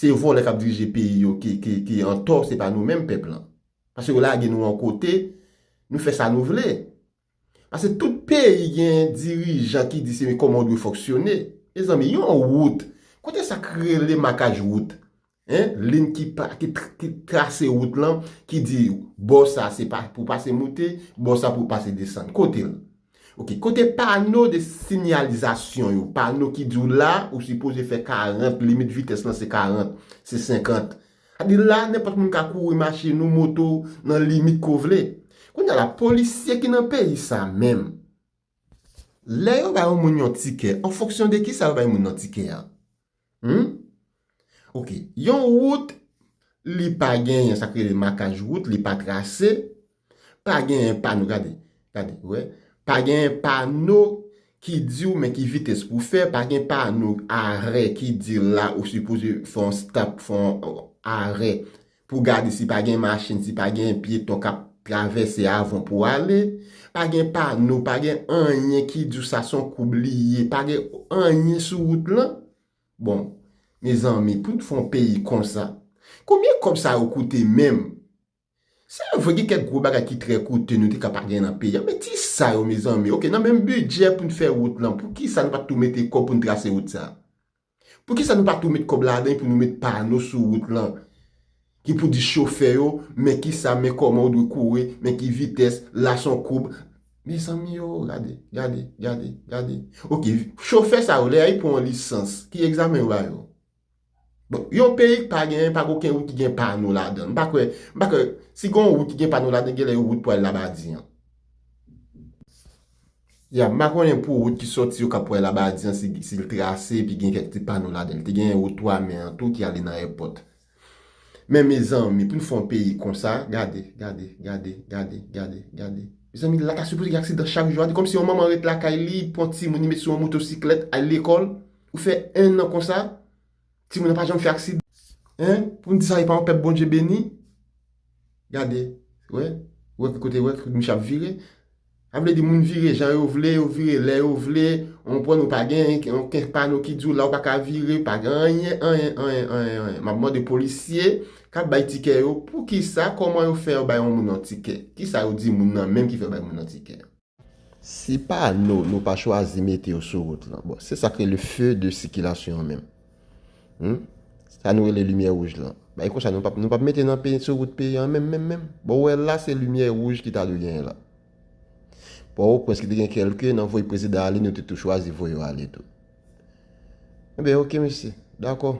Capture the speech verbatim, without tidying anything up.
Se vòlè k ap dirije peyi yo ki, ki, ki antò, se pa nou menm pèp lan. Paske yo lage nou yon kote, nou fè sa nou vle. Paske tout peyi gen dirijan ki di se kòman w dwe fonksyone. Mezanmi, yon wout, kote sa k rele makaj wout? Hein? Liy ki, pa, ki, tr- ki trase wout lan, ki di bò sa se pa pou pase moute, bò sa pou pase desann. Kote l? Ok, kote pano de sinyalizasyon yo? Pano ki di w la, ou sipoze fè karant, limit vitès lan se karant, se senkant. Sa di la, nenpòt moun ka kouri machin ou moto nan limit ke w vle. Kounye a la, polisye ki nan peyi sa menm, lè yo bay yon moun yon tikè, an fonksyon de ki sa yo bay moun nan tikè a? Hmm? Ok, yon wout, li pa genyen sa k rele makaj wout, li pa trase, pa genyen pano, gade, gade, wè, pa genyen pano ki di w men ki vitès pou fè, pa gen pano arè ki di la ou sipoze fè yon stop, fè yon arè pou gade si pa gen machin, si pa gen pyeton k ap travèse avan pou ale, pa gen pano, pa gen anyen ki di w sa se yon koub li ye, pa gen anyen sou wout lan. Bon, mezanmi, pou n fè yon peyi konsa, konbyen kòb sa yo koute menm? Se vre gen kèk gwo bagay ki trè koute nou te ka pa gen nan peyi a, men ti sa yo, mezanmi, ok, nan menm bidjè pou n fè wout lan, poukisa nou pa t tou mete kòb pou n trase wout sa? Poukisa nou pa tou met kòb ladan pou nou met pano sou wout lan? Ki pou di chofè yo, men ki sa, men kòman w dwe kouri, men ki vitès, la se yon koub. Mezanmi yo, gade, gade, gade, gade. Ok, chofè sa yo, lè y pran yon lisans, ki egzamen yo ba yo? Bon, yon peyi ki pa gen, pa gen okenn wout ki gen pano ladan. M pa kwè, m pa kwè, si gen yon wout ki gen pano ladan, genlè yon wout pou al Labadi an. Ya, m pa konnen pou wout ki sòti yo k ap pran Labadi an, si, si l trase, epi gen kèk ti pano ladan. Li te gen wout twa men an tou ki ale nan èpòt. Men mezanmi, pou n fè yon peyi konsa, gade, gade, gade, gade, gade, gade. Mezanmi, la ta sipoze gen aksidan chak jou. Gade kòmsi yon manman ret lakay li, pran timoun li met sou yon motosiklèt, al lekòl. Ou fè en an konsa, timoun nan pa janm fè aksidan. Hein? Pou n di sa, e pa yon pèp Bondye beni? Gade, wè, wè ki kote, wè ki kote misye ap vire. Sa vle di moun vire jan yo vle, yo vire lè yo vle, ou konprann, ou pa gen okenn pano ki di w la ou pa ka vire, pa gen anyen, anyen, anyen, anyen, anyen. M ap mande polisye k ap bay tikè yo, poukisa, kòman yo fè yo bay yon moun yon tikè? Kisa yo di moun nan menm ki fè yo bay moun nan tikè? Si pano nou pa chwazi mete yo sou wout lan, bon, se sa k rele feu de sikilasyon an menm. Hmm? Sa nou rele limyè wouj lan. Bay konsa, nou p ap, nou p ap mete nan peyi, sou wout peyi an menm, menm, menm. Bon, ou wè la, se limyè wouj ki ta dwe genyen la. Pòtoprens ki te gen kèlke nan voye prezidan ale, nou te tou chwazi voye yo ale tou. Enben, ok, mesye. Dakò.